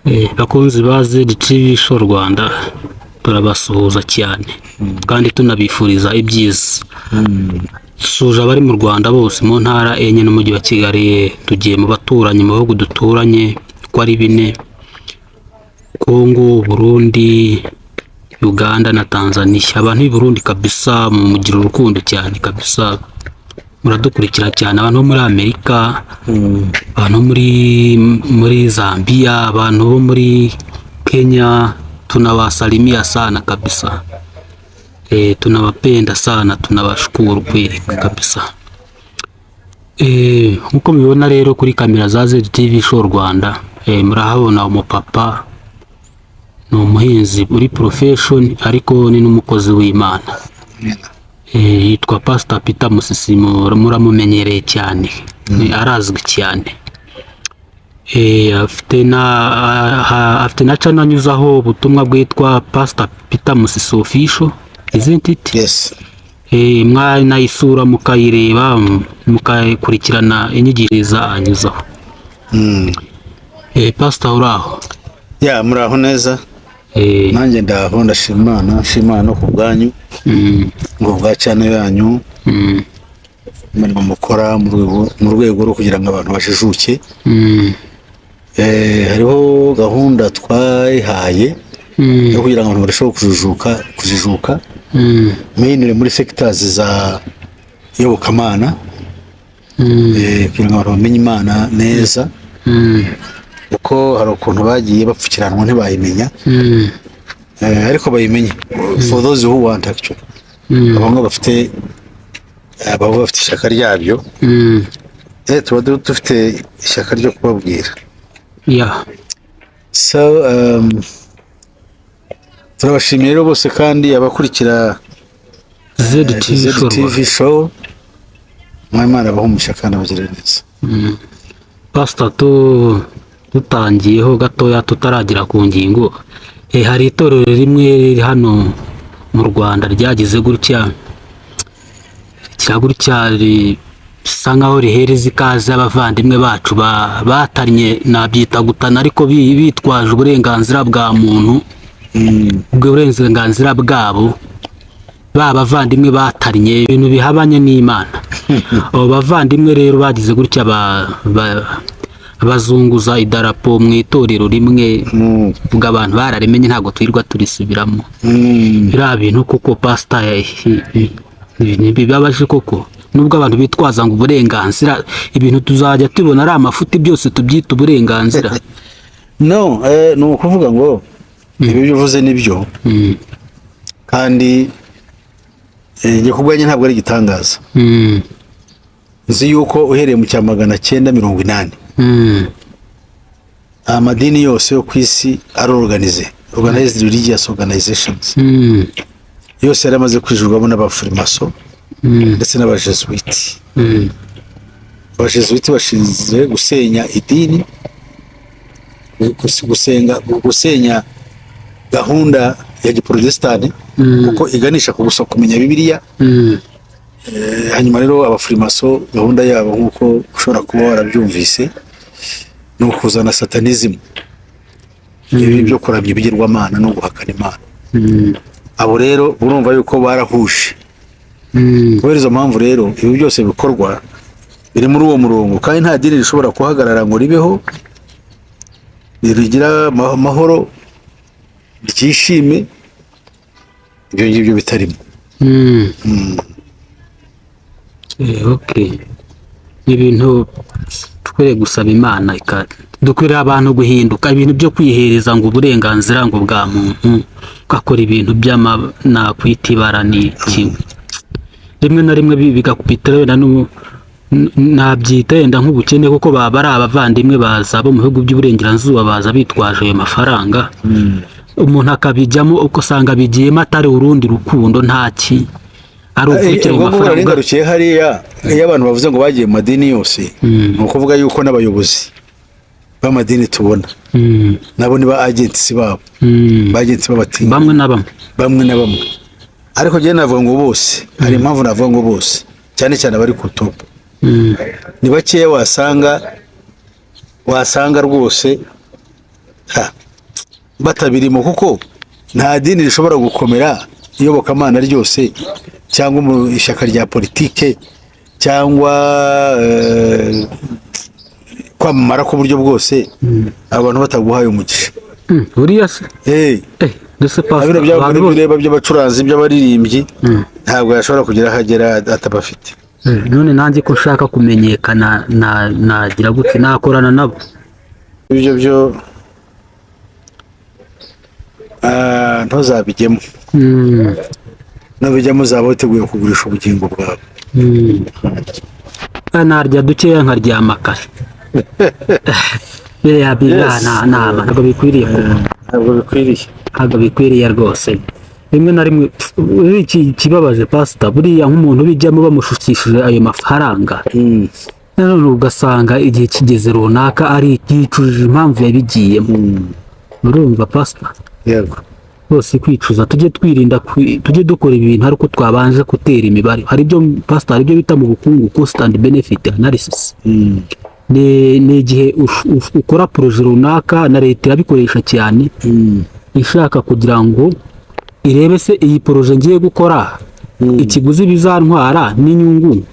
Bakunzi ba ZTV Show Rwanda, turabasuhuza cyane kandi tunabifuriza ibyiza. Dusuhuje abari mu Rwanda bose mu ntara enye n'umujyi wa Kigali. Tugiye mu baturanyi, mu bihugu duturanye uko ari bine: Kongo, Burundi, Uganda na Tanzania. Abantu b'i Burundi kabisa mugira urukundo cyane kabisa, muradukurikira cyane. Abantu bo muri Amerika, abantu bo muri Zambia, abantu bo muri Kenya, tunawasalimia sana kabisa. Tunawapenda sana, tunawashukuru kweli kabisa. Nkuko mubibona rero kuri kamera za ZTV Show Rwanda, murahabona umupapa, ni umuhinzi uri profession ariko ni n'umukozi w'Imana. Yitwa Pastor Peter Musisi, muramumenyereye cyane, arazwi cyane. Afite na channel anyuzaho ubutumwa bwitwa Pastor Peter Musisi Official, isn't it? Yes. Mwanayisura mukayireba, mukakurikirana inyigisho anyuzaho. Pastor, uraho? Ya, muraho neza. Nanjye ndaho, ndashima Imana, nshima Imana no ku bwanyu, ngo bwa channel yanyu, umurimo mukora mu rwego rwo kugira ngo abantu bajijuke. Hariho gahunda twayihaye yo kugira ngo abantu barusheho kujijuka, mainly muri sectors za iyobokamana, kugira ngo abantu bamenye Imana neza, kuko hari ukuntu bagiye bapfukiranwa ntibayimenya. Ariko bayimenye for those who want, actually, bamwe bafite, baba bafite ishyaka ryabyo. Tuba dufite ishyaka ryo kubabwira. So turabashimiye rero bose kandi abakurikira ZTV Show. ZTV Show. Mwimana abaha umugisha kandi abagirire neza. Pastor, dutangiyeho gatoya tutaragera ku ngingo, hari itorero rimwe riri hano mu Rwanda ryagize gutya kira gutya, risa nkaho rihereza ikaze abavandimwe bacu batanye, nabyita gutana, ariko bitwaje uburenganzira bwa muntu, ubwo burenganzira bwabo, ba bavandimwe batannye ibintu bihabanye n'Imana. Abo bavandimwe rero bagize gutya bazunguza idarapo mu itorero rimwe. Ubwo abantu bararimenye, ntabwo twirirwa turisubiramo. Biriya bintu kuko, pasita, ntibibabaje koko? Nubwo abantu bitwaza ngo uburenganzira, ibintu tuzajya tubona ari amafuti byose tubyita uburenganzira. No, ni ukuvuga ngo ibi byo uvuze nibyo, kandi njye ku bwanjye ntabwo ari igitangaza. Nzi yuko uhereye mu cya 980, amadini yose yo ku isi ari organized religious organizations, yose yari amaze kwinjirwamo n'abafurimaso ndetse n'abajesuwiti. Abajesuwiti bashinzwe gusenya idini, gusenga, gusenya gahunda ya giprotestani, kuko iganisha ku gusa kumenya Bibiliya. Hanyuma rero abafurimaso gahunda yabo, nk'uko ushobora kuba warabyumvise, ni ukuzana satanism, ibi byo kuramya ibigirwamana no guhakana Imana. Abo rero urumva yuko barahuje. Kubera izo mpamvu rero, ibi byose bikorwa biri muri uwo murongo, kandi nta dini rishobora guhagarara ngo ribeho, rigira amahoro, ryishime, ibyo ngibyo bitarimo. Okay. Ni ibintu dukwiriye gusaba Imana, dukwiriye abantu guhinduka. Ibintu byo kwihereza ngo uburenganzira ngo bwa muntu, ugakora ibintu by'ama nakwita ibara ni kimwe, rimwe na rimwe bigakubita wenda nabyita wenda nk'ubukene, kuko baba ari abavandimwe baza bo mu bihugu by'uburengerazuba, baza bitwaje ayo mafaranga, umuntu akabijyamo, uko usanga bigiyemo atari urundi rukundo, ntaki, ari ukurikira ayo Ubwo ngubwo mafaranga. Ngarukiye hariya, iyo abantu bavuze ngo bagiye mu madini yose, ni ukuvuga yuko n'abayobozi b'amadini tubona nabo ni ba agents babo, ba agents b'abatinganyi. Bamwe na bamwe. Bamwe na bamwe, ariko njyewe navuga ngo bose. Hari impamvu navuga ngo bose, cyane cyane abari ku top. Ni bakeya wasanga rwose. Ha, batabirimo, kuko nta dini rishobora gukomera, iyobokamana ryose cyangwa mu ishyaka rya politike cyangwa kwamamara k'uburyo bwose, abantu bataguhaye umugisha. Buriya se? Ndetse Na pastor, bino abantu byaba bose bireba by'abacuranzi, by'abaririmbyi, ntabwo yashobora kugira aho agera atabafite. None nanjye ko nshaka kumenyekana, nagira gute? Nakorana nabo? Ibyo byo ntuzabijyemo. Nubijyamo uzaba witeguye kugurisha ubugingo bwawe. Narya dukeya nkaryama kare. Biriya biriya ntabwo bikwiriye kuba. Ntabwo bikwiriye. Ntabwo bikwiriye rwose. Rimwe na rimwe iki kibabaje, pasita, buriya nk'umuntu ubijyamo bamushukishije ayo mafaranga, nanone ugasanga igihe kigeze runaka ari yicujije impamvu yabigiyemo. Urumva, pasita? Yego. Rwose kwicuza, tujye twirinda tujye dukora ibintu ariko twabanje gutera imibare. Hari ibyo, pasita, hari ibyo bita mu bukungu cost and benefit analysis. Ni igihe ukora projet runaka, na leta irabikoresha cyane, ishaka kugira ngo irebe se iyi projet ngiye gukora, ikiguzi bizantwara n'inyungu,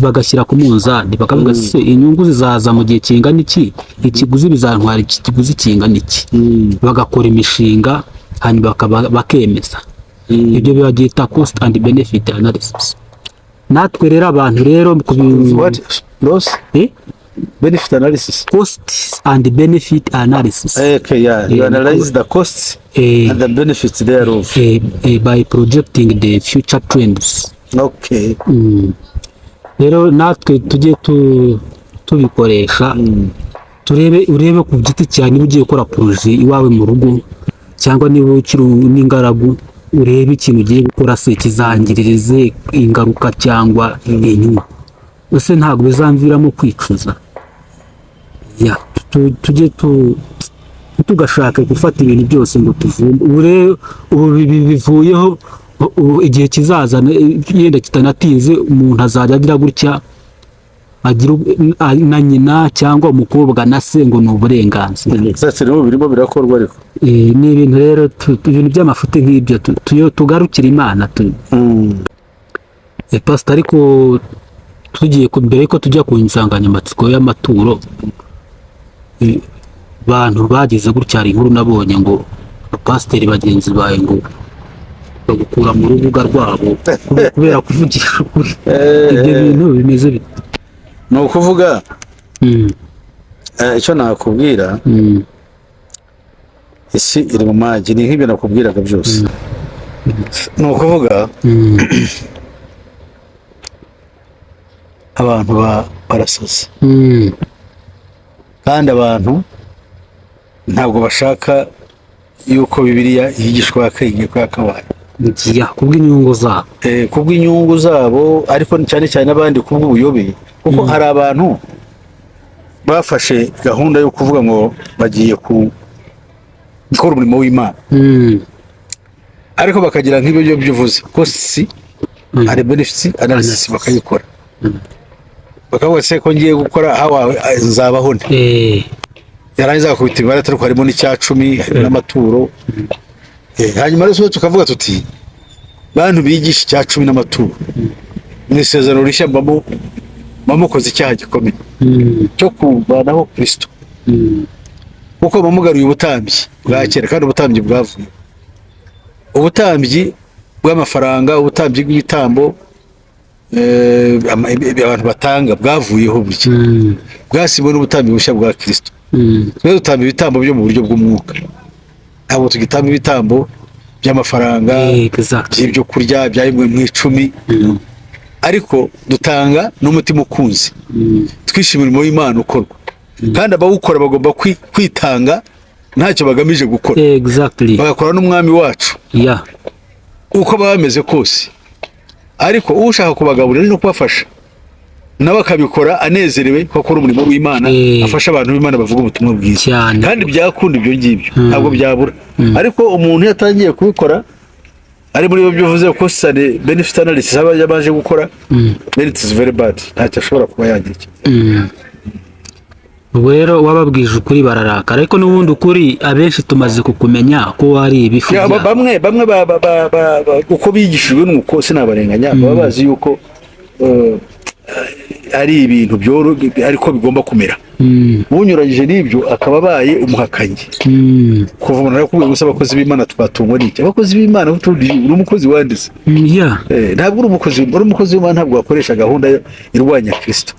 bagashyira ku munzani, bakavuga se inyungu zizaza mu gihe kingana iki, ikiguzi bizantwara iki kiguzi kingana iki. Bagakora imishinga, hanyuma bakemeza. Ibyo babyita cost and benefit analysis. Natwe rero abantu rero ku bintu What loss? Eh? Benefit analysis. Cost and benefit analysis. Okay, yeah, you Yeah, analyze the costs and the benefits thereof. By projecting the future trends. Rero natwe tujye tubikoresha, turebe, urebe ku giti cyawe, niba ugiye gukora projet iwawe mu rugo cyangwa niba ukiri n'ingaragu, urebe ikintu ugiye gukora se kizangiririze ingaruka cyangwa inyungu, ese ntabwo bizamviramo kwicuza? Ya, tujye tugashaka gufata ibintu byose ngo tuvumbe. Ubu rero ubu ibi bivuyeho, ubu igihe kizaza yenda kitanatinze, umuntu azajya agira gutya agira na nyina cyangwa umukobwa na se ngo ni uburenganzira. Exactly, n'ubu birimo birakorwa ariko. Ni ibintu rero ibintu by'amafuti nk'ibyo, tugarukire Imana. Pastor, ariko tugiye ku mbere ko tujya ku nsanganyamatsiko y'amaturo, bantu bagize gutya, hari inkuru nabonye ngo abapasiteri bagenzi bawe ngo bagukura mu rubuga rwabo kubera kuvugisha ukuri. Ibyo bintu bimeze bite? Ni ukuvuga icyo nakubwira, isi iri mu magi, ni nk'ibyo nakubwiraga byose. Ni ukuvuga abantu barasaze, kandi abantu ntabwo bashaka yuko Bibiliya yigishwa akenge ko yakabaye. Ya, kubw'inyungu zabo. Kubw'inyungu zabo, ariko cyane cyane n'abandi kubw'ubuyobe, kuko hari abantu bafashe gahunda yo kuvuga ngo bagiye gukora umurimo w'Imana, ariko bakagira nk'ibyo byo uvuze, cost and benefits analysis, bakayikora, bakavuga se ko ngiye gukora hawawe nzabaho nte? Yarangiza agakubita imibare, ariko harimo n'icya cumi, harimo n'amaturo. Hanyuma rero tukavuga tuti bantu bigisha icya cumi n'amaturo mu Isezerano Rishya, mbamo mukoze icyaha gikomeye cyo kuvanaho Kristo, kuko bamugaruye ubutambyi bwa kera, kandi ubutambyi bwavuye, ubutambyi bw'amafaranga, ubutambyi bw'ibitambo abantu batanga bwavuyeho burya, bwasimbuwe n'ubutambyi bushya bwa Kristo. Twe dutamba ibitambo byo mu buryo bw'umwuka, ntabwo tugitamba ibitambo by'amafaranga, by'ibyo kurya bya bimwe mu icumi, ariko dutanga n'umutima ukunze, twishimira umurimo w'Imana ukorwa, kandi abawukora bagomba kwitanga ntacyo bagamije gukora, bagakora n'Umwami wacu uko baba bameze kose. Ariko ushaka kubagaburira no kubafasha nawe akabikora anezerewe ko akora umurimo w'Imana, afasha abantu b'Imana bavuga ubutumwa bwiza. Kandi byakunda ibyo ngibyo, ntabwo byabura. Ariko umuntu iyo atangiye kubikora ari muri byo uvuze ko cost and benefit analysis aba yabanje gukora, then it is very bad, ntacyo ashobora kuba yagira. Ubwo rero wababwije ukuri bararakara, ariko n'ubundi ukuri abenshi tumaze kukumenya ko wari ibifu Ya, byabo. Bamwe uko bigishijwe nuko sinabarenganya, baba bazi yuko ari ibintu byoro ariko bigomba kumera. Unyuranyije n'ibyo akaba abaye umuhakanyi. Kuva umuntu arakubwira gusa, abakozi b'Imana twatungwa n'iki? Abakozi b'Imana, utundi uri umukozi wanditse. Ntabwo uri umukozi, uri umukozi w'Imana ntabwo wakoresha gahunda irwanya Kristo.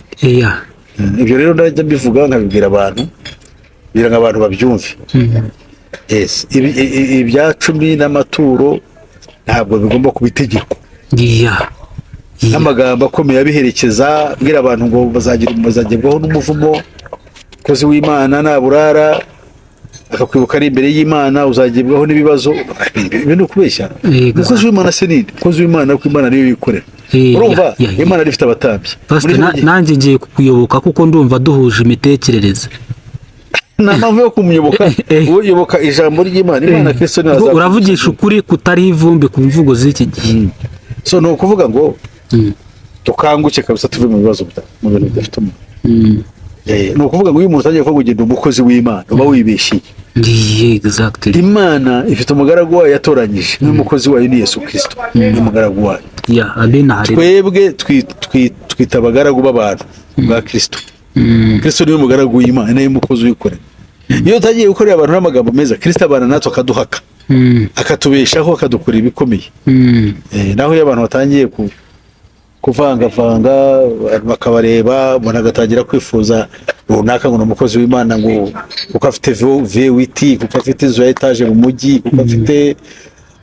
Ibyo rero ndajya mbivuga, nkabibwira abantu kugira ngo abantu babyumve. Yes, ibya cumi n'amaturo ntabwo bigomba kuba itegeko. N'amagambo akomeye abiherekeza, abwira abantu ngo bazagerwaho n'umuvumo, umukozi w'Imana naburara akakwibuka ari imbere y'Imana uzagerwaho n'ibibazo. Ibi ni ukubeshya. Umukozi w'Imana se ninde? Umukozi w'Imana, kuko Imana niyo yikorera. Urumva, Imana yari ifite abatambyi. Pastor, Muri kino gihe- nanjye ngiye kukuyoboka kuko ndumva duhuje imitekerereze. Nta mpamvu yo kumuyoboka. Uyoboka ijambo ry'Imana, Imana Kristo niwe Ubwo azakugira. Uravugisha ukuri kutariho ivumbi ku mvugo z'iki gihe. So ni ukuvuga ngo tukanguke kabisa, tuve mu bibazo mu bintu bidafite umumaro. Ni ukuvuga ngo iyo umuntu atangiye kuvuga ngo umukozi w'Imana, uba wibeshyeye. Yeah, exactly. Imana ifite umugaragu wayo yatoranyije, n'umukozi wayo ni Yesu Kristo, ni umugaragu wayo. Yeah, amina hari. Twebwe twita abagaragu b'abantu bwa Kristo. Kristo niwe mugaragu w'Imana, niwe mukozi uyikorera. Iyo utagiye gukorera abantu n'amagambo meza, Kristo abana natwe akaduhaka, akatubeshaho, akadukorera ibikomeye. Naho iyo abantu batangiye kuvangavanga abantu, bakabareba, umuntu agatangira kwifuza runaka ngo ni umukozi w'Imana, ngo kuko afite V8, kuko afite inzu ya etaje mu mujyi, kuko afite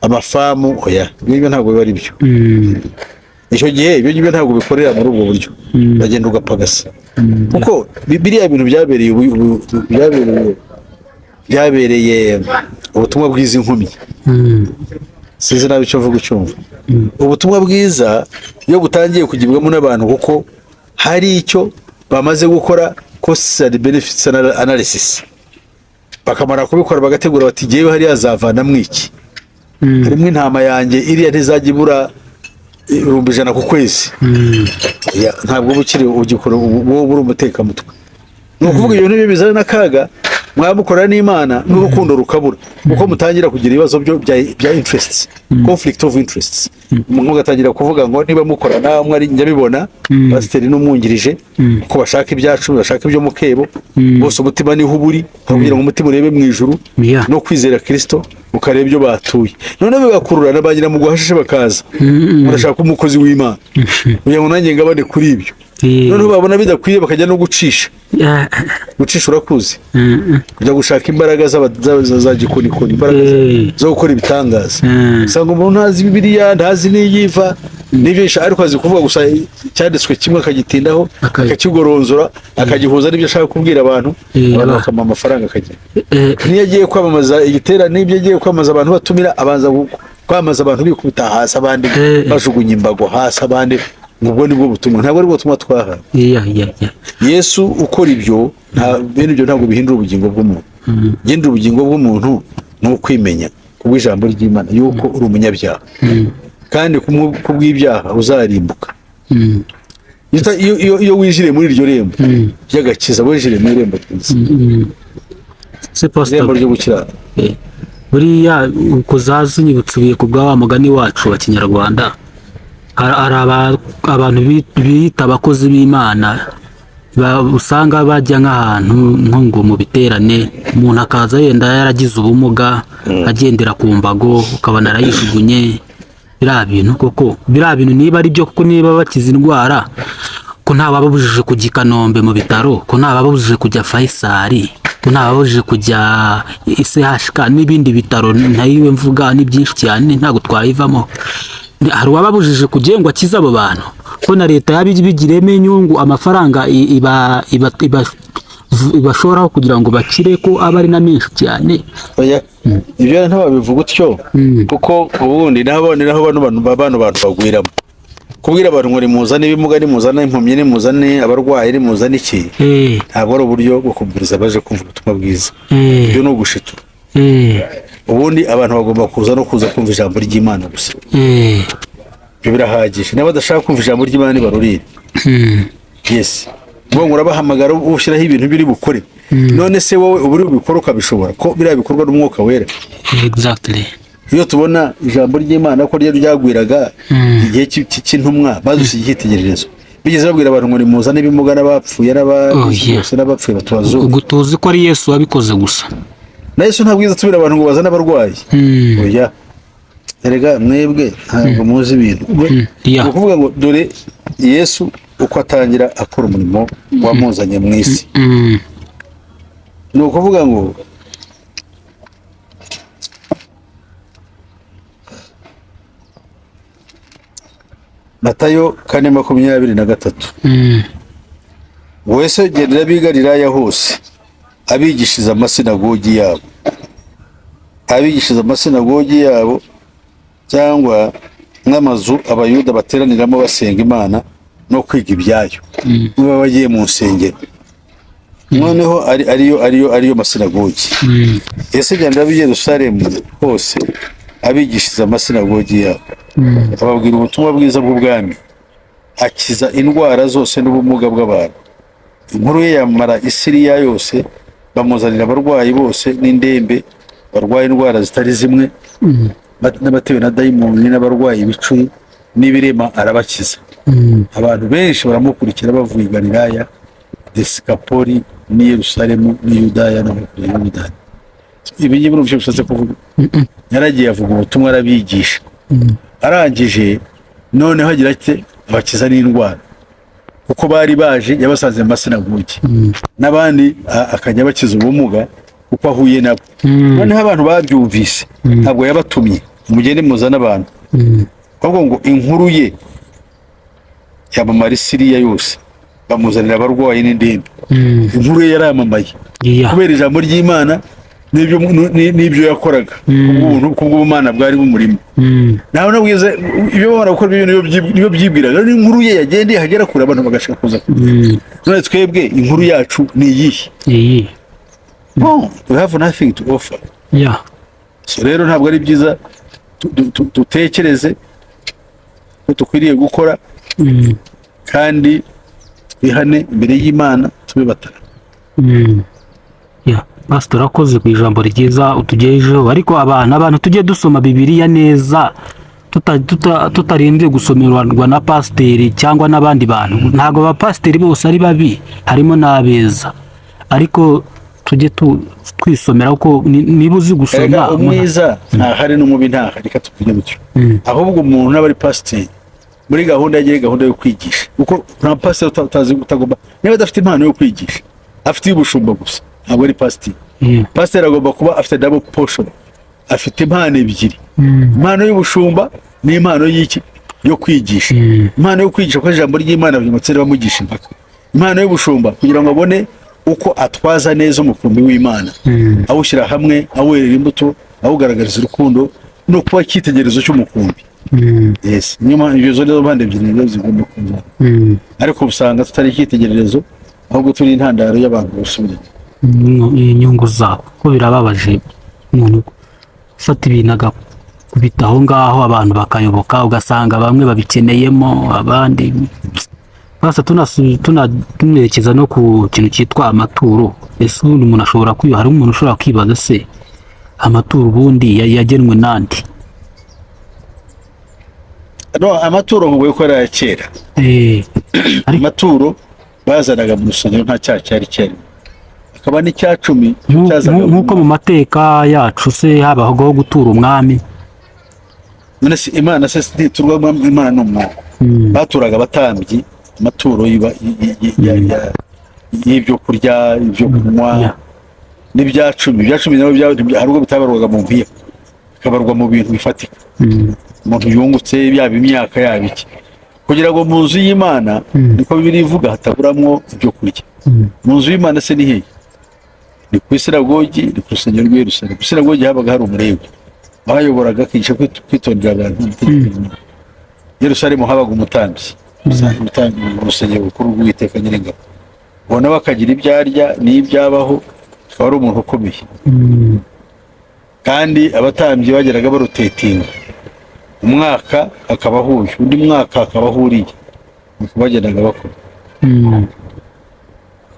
amafamu, oya, ibyo ngibyo ntabwo biba ari byo. Icyo gihe ibyo ngibyo ntabwo bikorera muri ubwo buryo, uragenda ugapagasa, kuko biriya bintu byabereye byabereye ubutumwa bwiza inkomyi. Sinzi nabi icyo mvuga, ucyumva. Ubutumwa bwiza iyo butangiye kugibwamo n'abantu kuko hari icyo bamaze gukora, costs and benefits analysis, bakamara kubikora bagategura bati: "Jyewe hariya zavanamwo iki? Harimo intama yanjye iriya ntizajya ibura 100,000 ku kwezi." Ya, ntabwo uba ukiri ugikora, ubu uri umutekamutwe. Ni ukuvuga ibyo ntibyo bizana n'akaga, mwaba n'Imana n'urukundo rukabura, kuko mutangira kugira ibibazo byo bya interests, conflict of interests. Umuntu agatangira kuvuga ngo niba mukorana, umwe ari njya bibona pasiteri n'umwungirije, kuko bashaka ibyacu, bashaka ibyo mukebo bose, umutima niho uba uri, aho kugira ngo umutima urebe mu ijuru no kwizera Kristo, ukareba ibyo batuye. Noneho bigakurura na ba nyiramuguhashishe bakaza, murashaka umukozi w'Imana kugira ngo nanjye ngabane kuri ibyo. Noneho babona bidakwiye bakajya no gucisha. Gucisha urakuzi? Kujya gushaka imbaraga za gikonikoni, imbaraga zo gukora ibitangaza. Usanga umuntu ntazi Bibiliya, ntazi n'iyiva n'ibyo yisha, ariko azi kuvuga gusa icyanditswe kimwe akagitindaho, akakigoronzora, akagihuza n'ibyo ashaka kubwira abantu, abantu bakamuha amafaranga akagenda. Niyo agiye kwamamaza igiterane, n'ibyo agiye kwamamaza, abantu batumira, abanza kwamamaza abantu bikubita hasi, abandi bajugunya imbago hasi, abandi ngo ubwo nibwo butumwa. Ntabwo ari bwo butumwa twahawe. Yesu ukora ibyo nta bene ibyo ntabwo bihindura ubugingo bw'umuntu. Gihindura ubugingo bw'umuntu ni ukwimenya kubw'ijambo ry'Imana yuko uri umunyabyaha, kandi kubw'ibyaha uzarimbuka. Iyo winjiriye muri iryo rembo ry'agakiza, winjiriye mu irembo ryiza, Se pastor, irembo ryo gukiranuka. Buriya kuzaza unyibutsubiye ku bwa wa mugani wacu wa Kinyarwanda, hari abantu biyita abakozi b'Imana, usanga bajya nk'ahantu nko ngo mu biterane, umuntu akaza yenda yaragize ubumuga, agendera ku mbago, ukabona arayijugunye. Biriya bintu koko, biriya bintu niba ari byo koko, niba bakiza indwara, ko nta bababujije kujya i Kanombe mu bitaro, ko nta bababujije kujya Faisal, ko nta bababujije kujya CHK n'ibindi bitaro ntayiwe mvuga ni byinshi cyane, ntabwo twayivamo, hari uwababujije kugira ngo akize abo bantu? Ko na leta yabigiremo inyungu, amafaranga ibashoraho kugira ngo bakire, ko aba ari na menshi cyane. Oya, ibyo ntababivuga utyo, kuko ubundi naho bano bantu bagwiramo kubwira abantu ngo nimuzane ibimuga, nimuzane impumyi, nimuzane abarwayi, nimuzane iki, ntabwo ari uburyo bwo kubwiriza abaje kumva ubutumwa bwiza. Ibyo ni ugushitura. Ubundi abantu bagomba kuza no kuza kumva ijambo ry'Imana gusa. Ibyo birahagije. Niba badashaka kumva ijambo ry'Imana, nibarurire. Yes. Ngo urabahamagara, ushyiraho ibintu biri bukore. None se wowe uba uri bubikore ukabishobora, ko biriya bikorwa n'Umwuka Wera? Iyo tubona ijambo ry'Imana ko ryo ryagwiraga igihe cy'intumwa badusigiye icyitegererezo, bigeze babwira abantu ngo nimuzane ibimuga n'abapfuye Oh, yeah. bose n'abapfuye batubazuke? Ubwo tuzi ko ari Yesu wabikoze gusa. Na Yesu ntabwo yigeze atubwira abantu ngo bazane abarwayi. Oya, erega mwebwe ntabwo muzi ibintu. Ni ukuvuga ngo dore Yesu uko atangira akora umurimo wamuzanye mu isi. Ni ukuvuga ngo Matayo 4:23. Wese gendera ab'i Galilaya hose, abigishiriza amasinagogi yabo, abigishiriza amasinagogi yabo cyangwa n'amazu Abayuda bateraniramo basenga Imana no kwiga ibyayo. Niba bagiye mu nsengero noneho ari ariyo masinagogi. Ese genda ab'i Yerusalemu hose, abigishiriza amasinagogi yabo, ababwira ubutumwa bwiza bw'ubwami, akiza indwara zose n'ubumuga bw'abantu. Inkuru ye yamara i Siriya yose, bamuzanira abarwayi bose n'indembe barwaye indwara zitari zimwe, n'abatewe na dayimoni, n'abarwaye ibicuri n'ibirema, arabakiza. Abantu benshi baramukurikira bavuye i Galilaya, Desikapoli n'i Yerusalemu n'i Yudaya no hakurya ya Yorodani. Ibi ngibi urumva icyo bishatse kuvuga? Yaragiye avuga ubutumwa, arabigisha, arangije noneho agira ati abakiza n'indwara, kuko bari baje yabasanze mu masinagogi n'abandi, akajya abakiza ubumuga kuko ahuye nabo. Noneho abantu babyumvise, ntabwo yabatumye mugende muzane abantu, ahubwo ngo inkuru ye yamamara i Siriya yose, bamuzanira abarwayi n'indembe. Inkuru ye yaramamaye kubera ijambo ry'Imana n'ibyo yakoraga kubw'ubumana bwari bumurimo. Nawe nabwize ibyo bamara gukora, ibyo niyo byibwiraga n'inkuru ye yagendeye hagera kure, abantu bagashaka kuza. None twebwe inkuru yacu ni iyihe? Iyi. No, we have nothing to offer. So rero ntabwo ari byiza, dutekereze ko dukwiriye gukora kandi twihane imbere y'Imana, tube batara. Yeah. Pastor, urakoze ku ijambo ryiza utugejejeho, ariko abantu tujye dusoma Bibiliya neza, tutarinze gusomerwa na pasiteri cyangwa n'abandi bantu. Ntabwo abapasiteri bose ari babi, harimo n'abeza, ariko tujye twisomera kuko niba uzi gusoma Erega umwiza ntahari n'umubi ntahari, reka tuvuge gutyo. Ahubwo umuntu n'aba ari pasiteri muri gahunda yagiye gahunda yo kwigisha, kuko nta pasiteri utazi utagomba, niba adafite impano yo kwigisha, afite iy'ubushumba gusa, ntabwo ari pasiteri. Pasiteri agomba kuba afite double portion, afite impano ebyiri: impano y'ubushumba n'impano y'iki? Yo kwigisha. Impano yo kwigisha ko ijambo ry'Imana kugira ngo batsere bamugisha impaka, impano y'ubushumba kugira ngo abone uko atwaza neza umukumbi w'Imana, awushyira hamwe, awerera imbuto, awugaragariza urukundo no kuba icyitegererezo cy'umukumbi. Yes, niyo mpamvu izo nizo mpande ebyiri nizo zigomba kuza. Ariko usanga tutari icyitegererezo, ahubwo turi intandaro y'abantu gusubira Inyungu zabo, ko birababaje umuntu ufata ibintu agakubita aho ngaho, abantu bakayoboka, ugasanga bamwe babikeneyemo abandi basa. Tunerekeza no ku kintu cyitwa amaturo. Ese ubundi umuntu ashobora kwiba, hari umuntu ushobora kwibaza se amaturo ubundi yagenwe nande? No, amaturo ngo ko ari aya kera. Ariko Amaturo bazanaga mu rusengero nta cyaha cyari cyarimo, akaba n'icya cumi cyazaga nk'uko mu mateka yacu se habaho gutura umwami? None se Imana se ntiturwa? Imana ni umwuka. Baturaga abatambyi amaturo y'ibyo kurya, ibyo kunywa n'ibya cumi. Ibya cumi nabyo hari ubwo bitabarwaga mu mpiya, bikabarwa mu bintu bifatika umuntu yungutse, yaba imyaka, yaba iki, kugira ngo mu nzu y'Imana, niko Bibiliya ivuga, hataburamwo ibyo kurya. Mu nzu y'Imana se ni hehe? Ni ku isinagogi, ni ku rusengero rw'i Yerusalemu. Ku isinagogi habaga hari Umulewi wahayoboraga, akigisha kwitondera abantu amategeko y'Imana. Yerusalemu habaga umutambyi, umutambyi mu rusengero rukuru rw'Uwiteka Nyiringabo, ubwo nawe akagira ibyo arya n'ibyo abaho, akaba ari umuntu ukomeye. Kandi abatambyi bageraga barotatinga, umwaka akaba ahuye, undi mwaka akaba ahuriye, niko bagendaga bakora.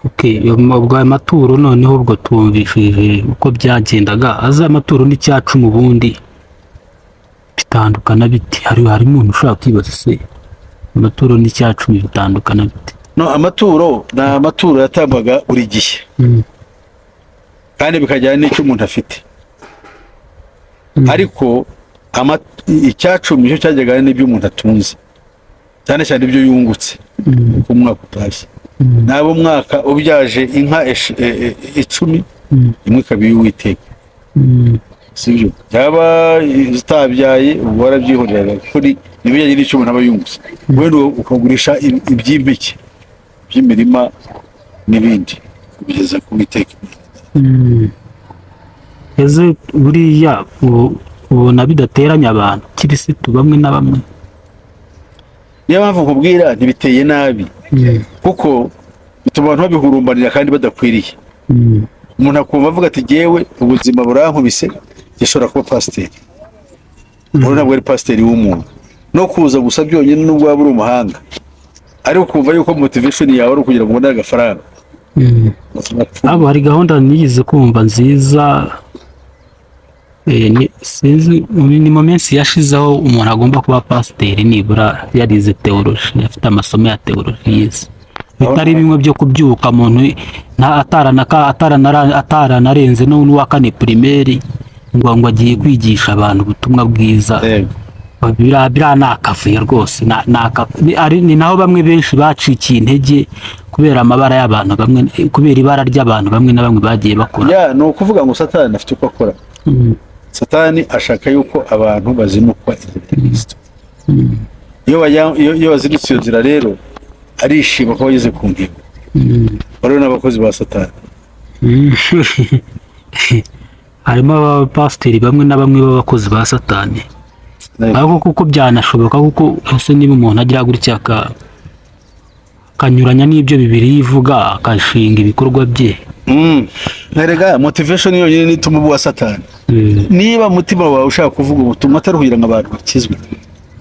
Okay, ubwo aya maturo noneho ubwo twumvishije uko byagendaga. Aza amaturo n'icyacu ubundi bitandukana bite? Hari umuntu ushobora kwibaza se amaturo n'icyacumi bitandukana bite? No, amaturo ni amaturo yatangwaga buri gihe kandi bikajyana n'icyo umuntu afite, ariko icyacumi cyo cyajyaga n'ibyo umuntu atunze, cyane cyane ibyo yungutse uko umwaka utashye. Naba umwaka ubyaje inka 10, imwe ikaba iy'Uwiteka, sibyo? Yaba zitabyaye, ubwo warabyihoreraga, kuko ni ibijyanye n'icyo umuntu aba yungutse. Wenda ukagurisha iby'impeke by'imirima n'ibindi, kubigeza ku Witeka. Ese buriya ubona bidateranya abantu kirisitu bamwe na bamwe? Niyo mpamvu nkubwira ntibiteye nabi, kuko bituma abantu babihurumbanira kandi badakwiriye. Umuntu akumva avuga ati: "Jyewe ubuzima burankubise, gishobora kuba pasiteri." Ubu ntabwo ari pasiteri w'umuntu no kuza gusa byonyine, nubwo waba uri umuhanga, ariko ukumva yuko motivation yawe ari ukugira ngo ubone agafaranga. Abo hari gahunda nigeze kumva nziza, sinzi ni mu minsi yashizeho, umuntu agomba kuba pasiteri nibura yarize théologie, afite amasomo ya théologie yize, bitari bimwe byo kubyuka umuntu nta ataranarenze n'uwa kane primaire ngo agiye kwigisha abantu ubutumwa bwiza. Biriya ni akavuyo rwose, ni naho bamwe benshi bacikiye intege kubera amabara y'abantu bamwe, kubera ibara ry'abantu bamwe na bamwe bagiye bakora. Ya, ni ukuvuga ngo Satani afite uko akora. Satani ashaka yuko abantu bazinukwa inzira ya Kristo. Iyo bazinutse iyo nzira rero, arishima ko bageze ku ntego. Rero n'abakozi ba Satani. Harimo abapasiteri bamwe na bamwe b'abakozi ba Satani, ariko kuko byanashoboka, kuko ese niba umuntu agira gutya akanyuranya n'ibyo Bibiliya ivuga, akashinga ibikorwa bye? Erega motivation yonyine nituma uba uwa Satani. Niba umutima wawe ushaka kuvuga ubutumwa atari kugira ngo abantu bakizwe,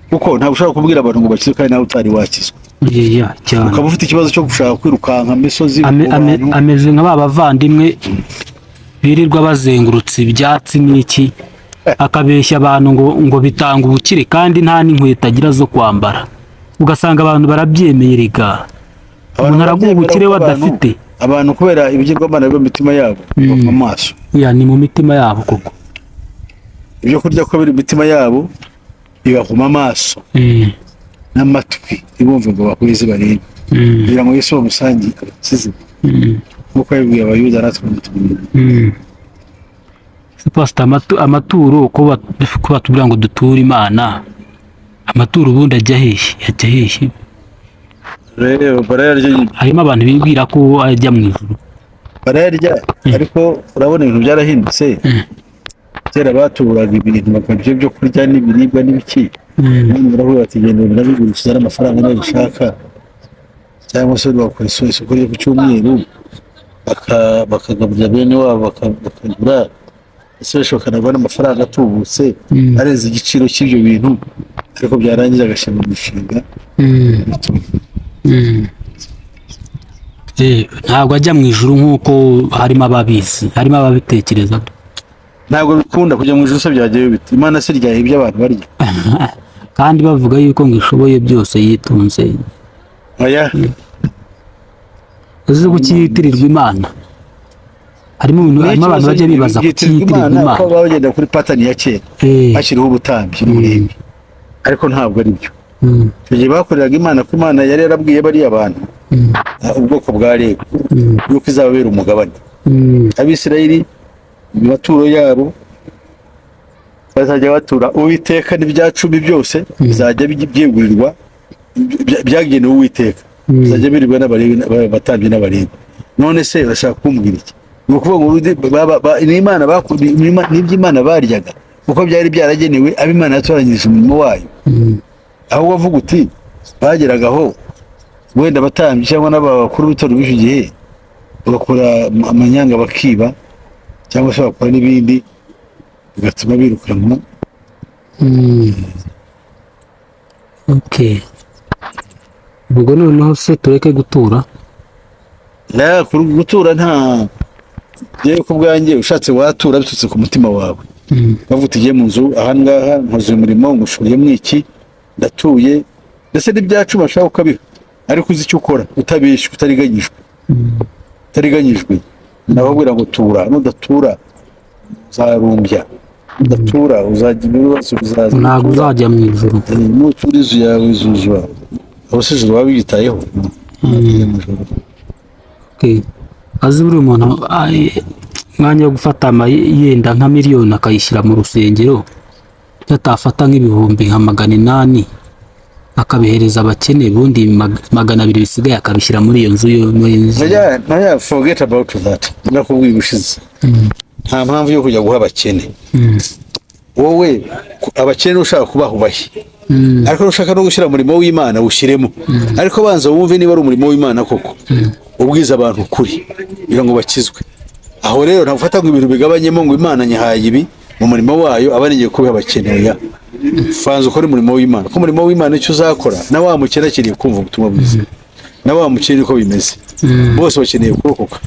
kuko ntabwo ushobora kubwira abantu ngo bakizwe kandi nawe utari wakizwa, Yeah, cyane. ukaba ufite ikibazo cyo gushaka kwirukanka misozi mu bantu. Ameze nka ba bavandimwe birirwa bazengurutse ibyatsi n'iki, akabeshya abantu ngo bitanga ubukire kandi nta n'inkweto agira zo kwambara, ugasanga abantu barabyemeye. Rega Abantu umuntu araguha barabyemera, ubukire kuko we adafite. Abantu kubera ibigirwamana biba mu mitima yabo, mu maso. Ya, ni mu mitima yabo koko. Ibyo kurya ko biri mu mitima yabo bibahuma amaso n'amatwi, ntibumve ngo bahurize barebe, kugira ngo Yesu bamusange abakize, nk'uko yabibwiye Abayuda, natwe mutubwira. Se Pastor, amaturo ko batubwira ngo duture Imana, amaturo ubundi ajya hehe? Ajya hehe? Rero barayarya nyine. Harimo abantu bibwira ko ajya mu ijuru. Barayarya, ariko urabona ibintu byarahindutse. Kera baturaga ibintu bakabyo byo kurya n'ibiribwa n'ibiki. None baravuga bati: "Genda ndabigurishije ari amafaranga niyo bishaka," cyangwa se bakora isoko ryo ku cyumweru, bakagaburira bene wabo, bakagura, ese benshi bakanagura n'amafaranga atubutse, arenze igiciro cy'ibyo bintu, ariko byarangiza agashyira mu mishinga. Ntabwo ajya mu ijuru nk'uko harimo ababizi, harimo ababitekereza. Ntabwo bikunda kujya mu ijuru. Se byajyayo bite? Imana se ryaha ibyo abantu barya? Kandi bavuga yuko ngo ishoboye byose, yitunze. Oya. Uzi ko cyitirirwa Imana? Harimo ibintu, harimo abantu bajya bibaza ku Byitirirwa cyitirirwa Imana Imana. ko baba bagenda kuri pattern ya kera, hashyiriho ubutambyi n'uburebwe, ariko ntabwo ari byo. Icyo gihe bakoreraga Imana ko Imana yari yarabwiye bariya bantu, ubwoko bwa Lewi, yuko izababera umugabane. Abisirayeli amaturo yabo bazajya batura Uwiteka n'ibya cumi byose bizajya byegurirwa, byagenewe Uwiteka, bizajya biribwa n'Abalewi, abatambyi n'Abalewi. None se urashaka kumbwira iki? Ni ukuvuga ngo ni Imana ni iby'Imana baryaga, kuko byari byaragenewe abo Imana yatoranyirije umurimo wayo. Aho wavuga uti bageragaho wenda abatambyi cyangwa n'abakuru b'itorero b'icyo gihe bagakora amanyanga, bakiba cyangwa se bakora n'ibindi bigatuma birukanwa. Okay. Ubwo noneho se tureke gutura? Gutura nta, yewe ku bwanjye ushatse watura biturutse ku mutima wawe, bavuga uti: "Ugiye mu nzu aha ngaha, nkoze umurimo, ngushoriyemo iki, ndatuye." Ndetse n'ibyacu bashaka ukabiha, ariko uzi icyo ukora, utabeshya, utariganyijwe, utariganyijwe. Nababwira ngo tura, nudatura uzarumbya, nudatura uzagira ibibazo bizaza. Ntabwo uzajya mu ijuru. Nutura inzu yawe izuzura, abo se ijuru baba biyitayeho? Okay. Azi buri muntu umwanya wo gufata yenda nka miliyoni akayishyira mu rusengero, atafata nk'ibihumbi nka 800 akabihereza abakene, ubundi 200 bisigaye akabishyira muri iyo nzu yo muri iyo nzu. Ntajya, forget about that. Ndakubwiye ubushize, nta mpamvu yo kujya guha abakene. Wowe abakene ushaka kubaha ubahe, ariko ushaka no gushyira umurimo w'Imana ushyiremo, ariko banza wumve niba ari umurimo w'Imana koko, ubwiza abantu ukuri kugira ngo bakizwe. Aho rero ntabwo ufata ngo ibintu bigabanyemo ngo Imana nyihaye ibi mu murimo wayo, aba nigiye kubiha abakene. Oya, fanza ukore umurimo w'Imana, ko umurimo w'Imana icyo uzakora, na wa mukene akeneye kumva ubutumwa bwiza, na wa mukene niko bimeze, bose bakeneye kurokoka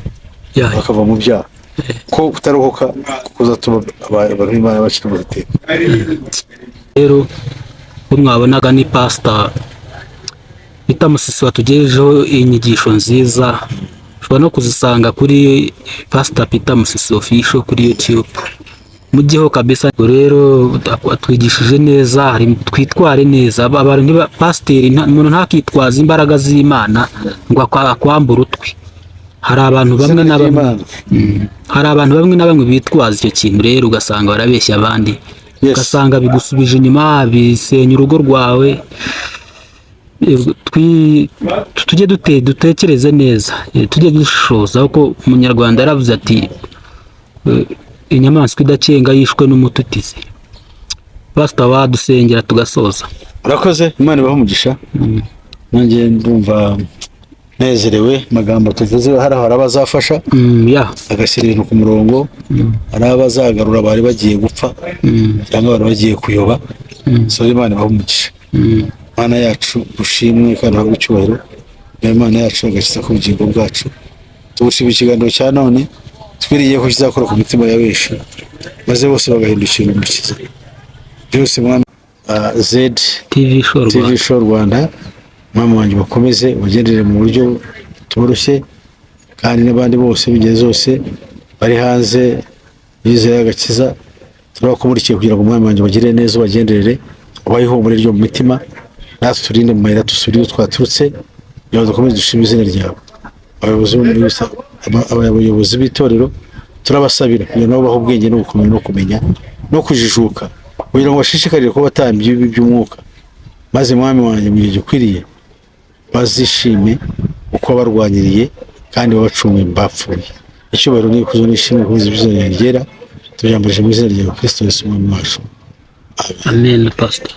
bakava mu byaha, ko kutarokoka kuzatuma abantu b'Imana bacira iteka. Rero uwo mwabonaga ni Pasita Peter Musisi watugejejeho inyigisho nziza. Ushobora no kuzisanga kuri Pasita Peter Musisi Official kuri YouTube, mujyeho kabisa. Ubwo rero atwigishije neza, hari twitware neza. Abantu pasiteri umuntu ntakitwaze imbaraga z'Imana ngo akwambure utwi. Hari abantu bamwe na bamwe Ry'Imana. Hari abantu bamwe na bamwe bitwaza icyo kintu, rero ugasanga barabeshya abandi, ugasanga bigusubije inyuma, bisenya urugo rwawe. Tujye dutekereze neza, tujye dushishoza, kuko Umunyarwanda yaravuze ati: "Inyamaswa idakenga yishwe n'umututizi." Pasita, wadusengera tugasoza? Urakoze, Imana ibahe umugisha. Nanjye ndumva nezerewe. Amagambo tuvuze hari aho abazafasha agashyira ibintu ku murongo, hari abazagarura bari bagiye gupfa cyangwa bari bagiye kuyoba. So Imana ibahe umugisha. Imana yacu ushimwe kandi uhabwe icyubahiro. Niyo Imana yacu, agakiza k'ubugingo bwacu. Tugushima ikiganiro cya none, twiriye ko kizakora ku mitima ya benshi, maze bose bagahindukira Umukiza. Byose Mwami, Z TV Show TV Rwanda. Show Rwanda, Mwami wanjye, bakomeze ubagendere mu buryo butoroshye, kandi n'abandi bose b'ingeri zose bari hanze bizeye agakiza, turabakumurikiye kugira ngo Umwami wanjye bagire neza, ubagenderere, ubahe ihumure ryo mu mitima, natwe turinde mu mayira dusubire iyo twaturutse, kugira ngo dukomeze dushime izina ryawe. Abayobozi bo muri abayobozi b'itorero turabasabira kugira ngo nabo bahe ubwenge no gukomera no kumenya no kujijuka, kugira ngo bashishikarire kuba abatambyi by'umwuka, maze Mwami wanjye, mu gihe gikwiriye bazishime uko wabarwaniriye kandi wabacunguye mu bapfuye. Icyubahiro n'ikuzo n'ishimwe kubiza ibizina ryera, tubyambarije mu izina rya Kristo Yesu Umwami wacu. Amen, Pastor.